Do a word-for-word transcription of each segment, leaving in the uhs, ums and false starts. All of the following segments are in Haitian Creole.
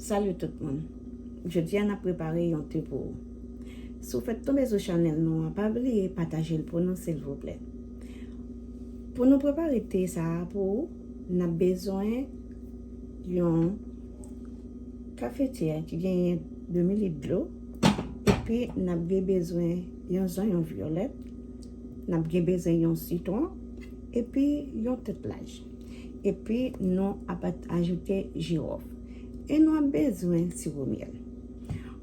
Salut tout moun. Jodi a n ap prepare yon te pou ou. Si w fèk tonbe sou chanèl nou an, pa bliye pataje l pou nou silvouplè. Pou nou prepare te sa a pou ou, n ap bezwen yon kafetyè ki genyen demi lit dlo, epi n ap gen bezwen yon zonyon vyolèt, n ap gen bezwen yon sitwon, epi yon tèt laj. Epi nou ap ajoute jiwòf. E nou ap bezwen siwo myèl.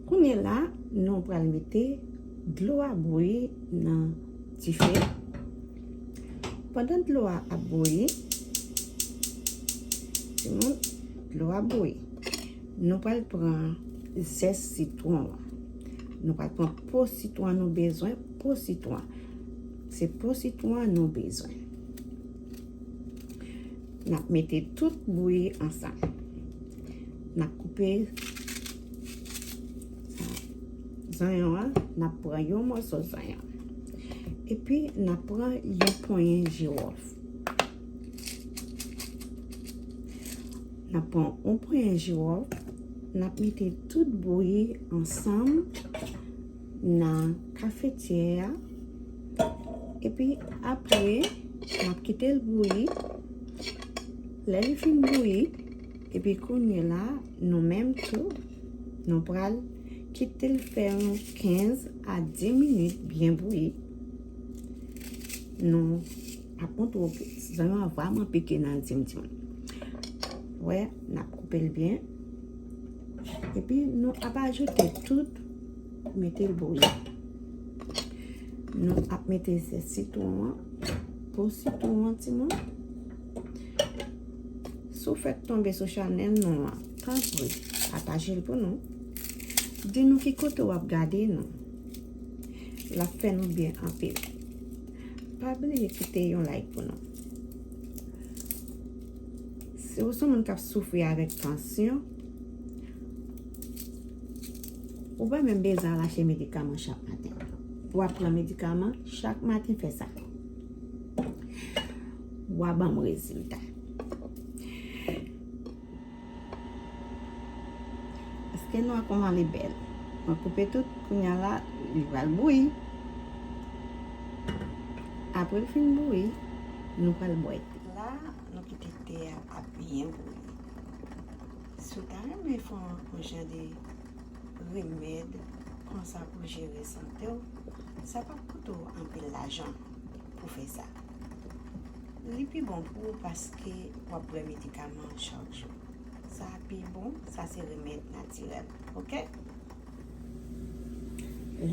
Kounye la, nou pral mete dlo a bouyi nan dife. Pandan dlo a ap bouyi, timoun, dlo a bouyi. Nou pral pran zès sitwon an. Nou pral pran po sitwon an nou bezwen, po sitwon an. Se po sitwon an nou bezwen. N ap mete tout bouyi ansanm. N ap koupe sa, zonyon an, n ap pran yon mòso zonyon. Epi, n ap pran yon ponyen jiwòf. N ap pran yon ponyen jiwòf, n ap mete tout bouyi ansanm nan kafetyè a. Epi apre, n ap kite l bouyi. Lè li fin bouyi, epi kounye la, nou menm tou, nou pral kite l fè yon kenz a dis minit byen bouyi. Nou ap montre w ke zanmi an vrèman pike nan tim tim. Wè, n ap koupe l byen. Epi nou ap ajoute tout, mete l bouyi. Nou ap mete zès sitwon an, po sitwon an timoun. Si w fèk tonbe sou chanèl nou an, tanpri, pataje l pou nou. Di nou ki kote w ap gade nou. L ap fè nou byen anpil. Pa bliye kite yon like pou nou. Si w se yon moun k ap soufri avèk tansyon, ou pa menm bezwen al achte medikaman chak maten. W ap pran medikaman chak maten, fè sa. W a ban m rezilta. Paske nou a kòman li bèl. Mwen koupe tout, kounye a la, li pral bouyi. Apre l fin bouyi, nou pral bwè te. La, nou kite te a ap byen bouyi. Si w ta renmen fè yon jan de remèd konsa pou jere sante w, sa p ap koute w anpil lajan pou fè sa. Li pi bon pou ou paske w ap bwè medikaman chak jou. Sa pi bon, sa se remèd natirèl, oke?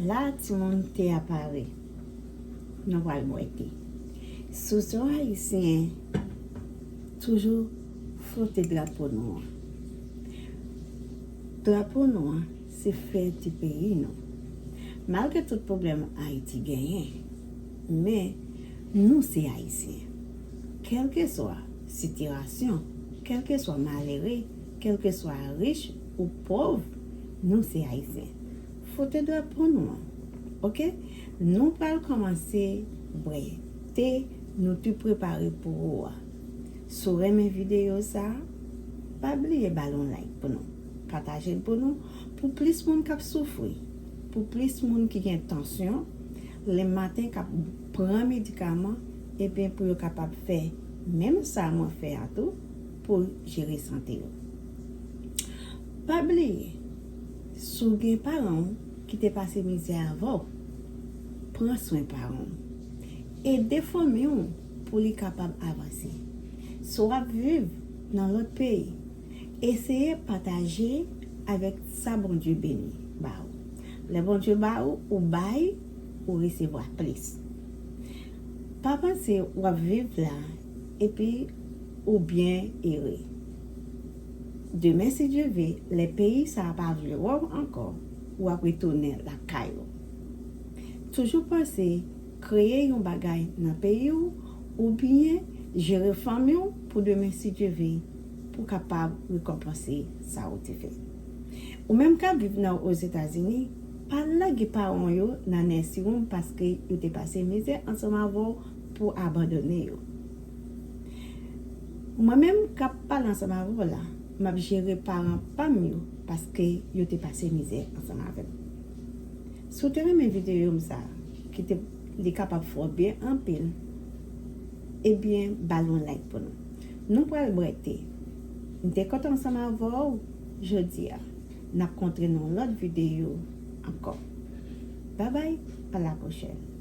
La, timoun, te a pare. Nou pral bwè te. Sou zò ayisyen, toujou fwote drapo nou an. Drapo nou an, se fyète peyi nou. Malgre tout pwoblèm Ayiti genyen, men nou se Ayisyen. Kèlkeswa sitiyasyon, kèlkeswa malere, kèlkeswa rich ou pòv, nou se Ayisyen. Fwote drapo nou an, oke? Nou pral kòmanse bwè te nou te prepare pou ou a. Si w renmen videyo sa a, pa bliye ba l yon like pou nou. Pataje l pou nou, pou plis moun k ap soufri, pou plis moun ki gen tansyon, lè maten k ap pran medikaman, ebyen pou yo kapab fè menm sa mwen fè a tou pou jere sante yo. Pa bliye, si w gen paran w ki te pase mizè avè w, pran swen paran w. Ede fanmi w pou li kapab avanse. Si w ap viv nan lòt peyi, eseye pataje avèk sa Bondye beni ba ou. Lè Bondye ba ou, ou bay, ou resevwa plis. Pa panse w ap viv la epi ou byen ere. Demen, si Dye vle, lè peyi sa a pa vle wè w ankò, w ap retounen lakay ou. Toujou panse kreye yon bagay nan peyi w oubyen jere fanmi w pou demen, si Dye vle, pou kapab rekonpanse sa ou te fè. Ou menm k ap viv nan Ozetazini, pa lage paran yo nan nèsi w paske yo te pase mizè ansanm avè w pou abandone yo. Mwen menm k ap pale ansanm avè w la, M ap jere paran pa m yo paske yo te pase mizè ansanm avè m. Si w te renmen videyo m sa, ki te, li kapab fè w byen anpil, ebyen, ba l yon like pou nou. Nou pral bwè te. M te kontan ansanm avè w jodi a. N ap kontre nan yon lòt videyo ankò. Babay, a la pwochèn.